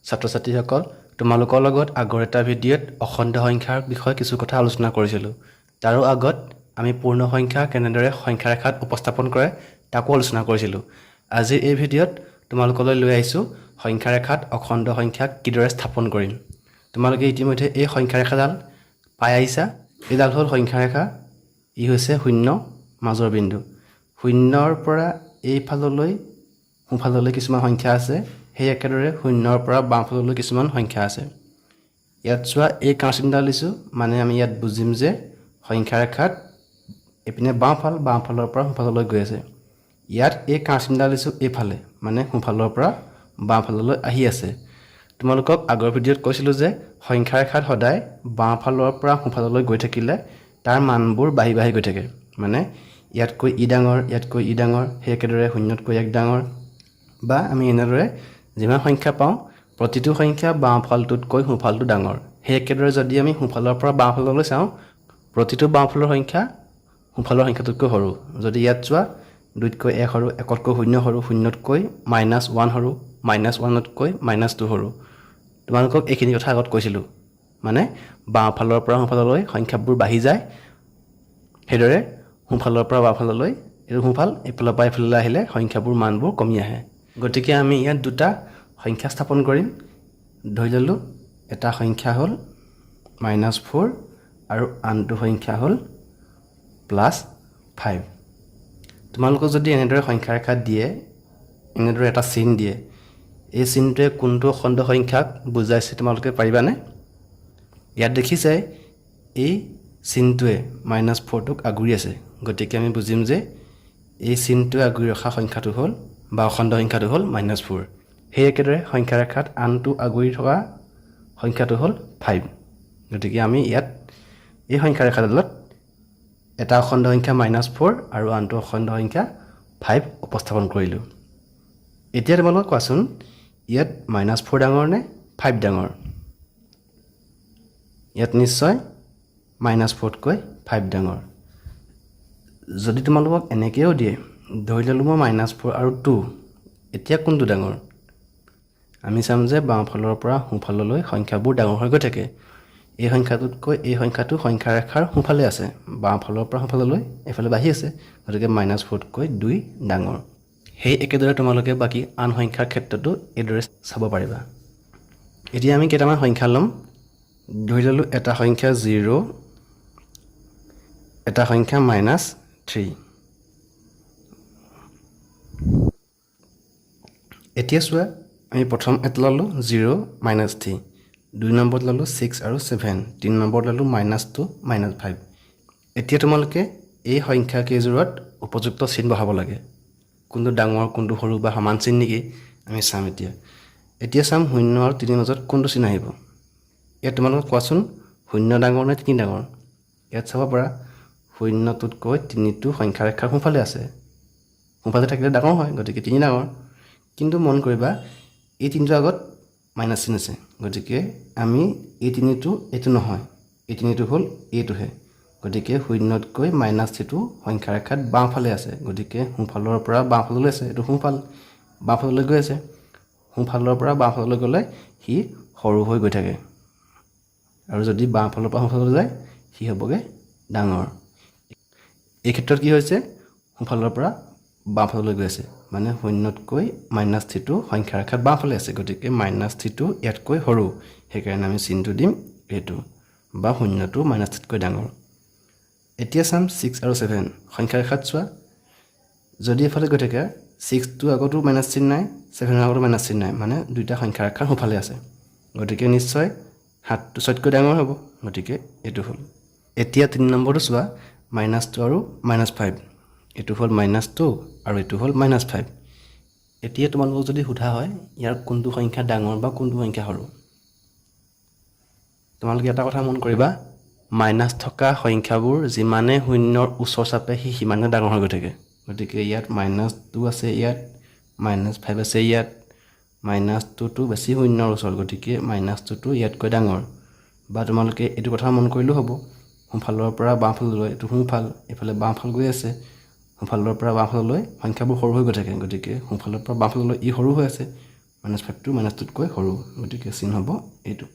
ছাত্ৰ ছাত্ৰীসকল, তোমালোকৰ লগত আগৰ এটা ভিডিঅ'ত অখণ্ড সংখ্যাৰ বিষয়ে কিছু কথা আলোচনা কৰিছিলোঁ। তাৰো আগত আমি পূৰ্ণ সংখ্যা কেনেদৰে সংখ্যা ৰেখাত উপস্থাপন কৰে তাকো আলোচনা কৰিছিলোঁ। আজিৰ এই ভিডিঅ'ত তোমালোকলৈ লৈ আহিছোঁ সংখ্যা ৰেখাত অখণ্ড সংখ্যাক কিদৰে স্থাপন কৰিম। তোমালোকে ইতিমধ্যে এই সংখ্যা ৰেখাডাল পাই আহিছা। এইডাল হ'ল সংখ্যা ৰেখা। ই হৈছে শূন্য, মাজৰ বিন্দু। শূন্যৰ পৰা এইফাললৈ সোঁফাললৈ কিছুমান সংখ্যা আছে, সেই একেদৰে শূন্যৰ পৰা বাওঁফাললৈ কিছুমান সংখ্যা আছে। ইয়াত চোৱা, এই কাঁড় চিনডাল দিছোঁ, মানে আমি ইয়াত বুজিম যে সংখ্যা ৰেখাত এইপিনে বাওঁফাল, বাওঁফালৰ পৰা সোঁফাললৈ গৈ আছে। ইয়াত এই কাঁড় চিনডাল দিছোঁ এইফালে, মানে সোঁফালৰ পৰা বাওঁফাললৈ আহি আছে। তোমালোকক আগৰ ভিডিঅ'ত কৈছিলোঁ যে সংখ্যা ৰেখাত সদায় বাওঁফালৰ পৰা সোঁফাললৈ গৈ থাকিলে তাৰ মানবোৰ বাঢ়ি বাঢ়ি গৈ থাকে। মানে ইয়াতকৈ ই ডাঙৰ, ইয়াতকৈ ই ডাঙৰ, সেই একেদৰে শূন্যতকৈ এক ডাঙৰ, বা আমি এনেদৰে যিমান সংখ্যা পাওঁ প্ৰতিটো সংখ্যা বাওঁফালটোতকৈ সোঁফালটো ডাঙৰ। সেই একেদৰে যদি আমি সোঁফালৰ পৰা বাওঁফাললৈ চাওঁ, প্ৰতিটো বাওঁফালৰ সংখ্যা সোঁফালৰ সংখ্যাটোতকৈ সৰু। যদি ইয়াত চোৱা, দুইতকৈ এক সৰু, একতকৈ শূন্য সৰু, শূন্যতকৈ মাইনাছ ওৱান সৰু, মাইনাছ ওৱানতকৈ মাইনাছ টু সৰু। তোমালোকক এইখিনি কথা আগত কৈছিলোঁ। মানে বাওঁফালৰ পৰা সোঁফাললৈ সংখ্যাবোৰ বাঢ়ি যায়, সেইদৰে সোঁফালৰ পৰা বাওঁফাললৈ, এইটো সোঁফাল, এইফালৰ পৰা এইফাললৈ আহিলে সংখ্যাবোৰ মানবোৰ কমি আহে। গতিকে আমি ইয়াত দুটা সংখ্যা স্থাপন কৰিম। ধৰি ল'লোঁ এটা সংখ্যা হ'ল মাইনাছ ফ'ৰ আৰু আনটো সংখ্যা হ'ল প্লাছ ফাইভ। তোমালোকক যদি এনেদৰে সংখ্যা ৰেখাত দিয়ে, এনেদৰে এটা চিন দিয়ে, এই চিনটোৱে কোনটো অখণ্ড সংখ্যাক বুজাইছে তোমালোকে পাৰিবানে? ইয়াত দেখিছাই, এই চিনটোৱে মাইনাছ ফ'ৰটোক আগুৰি আছে। গতিকে আমি বুজিম যে এই চিনটোৱে আগুৰি ৰখা সংখ্যাটো হ'ল বা অখণ্ড সংখ্যাটো হ'ল মাইনাছ ফ'ৰ। সেই একেদৰে সংখ্যা ৰেখাত আনটো আগুৰি থকা সংখ্যাটো হ'ল ফাইভ। গতিকে আমি ইয়াত এই সংখ্যা ৰেখাডালত এটা অখণ্ড সংখ্যা মাইনাছ ফ'ৰ আৰু আনটো অখণ্ড সংখ্যা ফাইভ উপস্থাপন কৰিলোঁ। এতিয়া তোমালোকে কোৱাচোন, ইয়াত মাইনাছ ফ'ৰ ডাঙৰ নে ফাইভ ডাঙৰ? ইয়াত নিশ্চয় মাইনাছ ফ'ৰতকৈ ফাইভ ডাঙৰ। যদি তোমালোকক এনেকৈও দিয়ে, ধৰি ল'লোঁ মই মাইনাছ ফ'ৰ আৰু টু, এতিয়া কোনটো ডাঙৰ? আমি চাম যে বাওঁফালৰ পৰা সোঁফাললৈ সংখ্যাবোৰ ডাঙৰ হৈ গৈ থাকে। এই সংখ্যাটোতকৈ এই সংখ্যাটো সংখ্যা ৰেখাৰ সোঁফালে আছে, বাওঁফালৰ পৰা সোঁফাললৈ এইফালে বাঢ়ি আছে, গতিকে মাইনাছ ফ'ৰতকৈ দুই ডাঙৰ। সেই একেদৰে তোমালোকে বাকী আন সংখ্যাৰ ক্ষেত্ৰতো এইদৰে চাব পাৰিবা। এতিয়া আমি কেইটামান সংখ্যা ল'ম। ধৰি ল'লোঁ এটা সংখ্যা জিৰ', এটা সংখ্যা মাইনাছ থ্ৰী। এতিয়া চোৱা, আমি প্ৰথম এটা ল'লোঁ জিৰ', মাইনাছ থ্ৰী, দুই নম্বৰত ল'লোঁ ছিক্স আৰু ছেভেন, তিনি নম্বৰত ল'লোঁ মাইনাছ টু, মাইনাছ ফাইভ। এতিয়া তোমালোকে এই সংখ্যা কেইযোৰত উপযুক্ত চিন বহাব লাগে। কোনটো ডাঙৰ, কোনটো সৰু বা সমান চিন নেকি, আমি চাম এতিয়া। এতিয়া চাম শূন্য আৰু তিনিৰ মাজত কোনটো চিন আহিব। ইয়াত তোমালোকে কোৱাচোন, শূন্য ডাঙৰ নে তিনি ডাঙৰ? ইয়াত চাব পাৰা, শূন্যটোতকৈ তিনিটো সংখ্যা ৰেখাৰ সোঁফালে আছে। সোঁফালে থাকিলে ডাঙৰ হয়, গতিকে তিনি ডাঙৰ। কিন্তু মন কৰিবা, এই তিনিটোৰ আগত মাইনাছ চিন আছে। গতিকে আমি এই তিনিটো এইটো নহয়, এই তিনিটো হ'ল এইটোহে। গতিকে শূন্যতকৈ মাইনাছ থ্ৰীটো সংখ্যা ৰেখাত বাওঁফালে আছে, গতিকে সোঁফালৰ পৰা বাওঁফাললৈ আছে। এইটো সোঁফাল, বাওঁফাললৈ গৈ আছে। সোঁফালৰ পৰা বাওঁফাললৈ গ'লে সি সৰু হৈ গৈ থাকে আৰু যদি বাওঁফালৰ পৰা সোঁফাললৈ যায় সি হ'বগৈ ডাঙৰ। এই ক্ষেত্ৰত কি হৈছে? সোঁফালৰ পৰা বাওঁফাললৈ গৈ আছে, মানে শূন্যতকৈ মাইনাছ থ্ৰীটো সংখ্যা ৰেখাত বাওঁফালে আছে, গতিকে মাইনাছ থ্ৰীটো ইয়াতকৈ সৰু। সেইকাৰণে আমি চিনটো দিম এইটো, বা শূন্যটো মাইনাছ থ্ৰীতকৈ ডাঙৰ। এতিয়া চাম ছিক্স আৰু ছেভেন। সংখ্যা ৰেখাত চোৱা, যদি এইফালে গৈ থাকে, ছিক্সটো আগতো মাইনাছ চিন নাই, ছেভেনৰ আগতো মাইনাছ চিন নাই, মানে দুইটা সংখ্যা ৰেখাৰ সোঁফালে আছে। গতিকে নিশ্চয় সাতটো ছয়তকৈ ডাঙৰ হ'ব। গতিকে এইটো হ'ল। এতিয়া তিনি নম্বৰটো চোৱা, মাইনাছ টু আৰু মাইনাছ ফাইভ। এইটো হ'ল মাইনাছ টু আৰু এইটো হ'ল মাইনাছ ফাইভ। এতিয়া তোমালোকক যদি সোধা হয় ইয়াৰ কোনটো সংখ্যা ডাঙৰ বা কোনটো সংখ্যা সৰু, তোমালোকে এটা কথা মন কৰিবা, মাইনাছ থকা সংখ্যাবোৰ যিমানে শূন্যৰ ওচৰ চাপে সি সিমানে ডাঙৰ হৈ গৈ থাকে। গতিকে ইয়াত মাইনাছ টু আছে, ইয়াত মাইনাছ ফাইভ আছে, ইয়াত মাইনাছ টুটো বেছি শূন্যৰ ওচৰত, গতিকে মাইনাছ টুটো ইয়াতকৈ ডাঙৰ। বা তোমালোকে এইটো কথা মন কৰিলেও হ'ব, সোঁফালৰ পৰা বাওঁফাললৈ, এইটো সোঁফাল, এইফালে বাওঁফাল গৈ আছে, সোঁফালৰ পৰা বাওঁফাললৈ সংখ্যাবোৰ সৰু হৈ গৈ থাকে। গতিকে সোঁফালৰ পৰা বাওঁফাললৈ ই সৰু হৈ আছে। মাইনাছ ফাইভটো মাইনাছ টুতকৈ সৰু, গতিকে চিন হ'ব এইটো।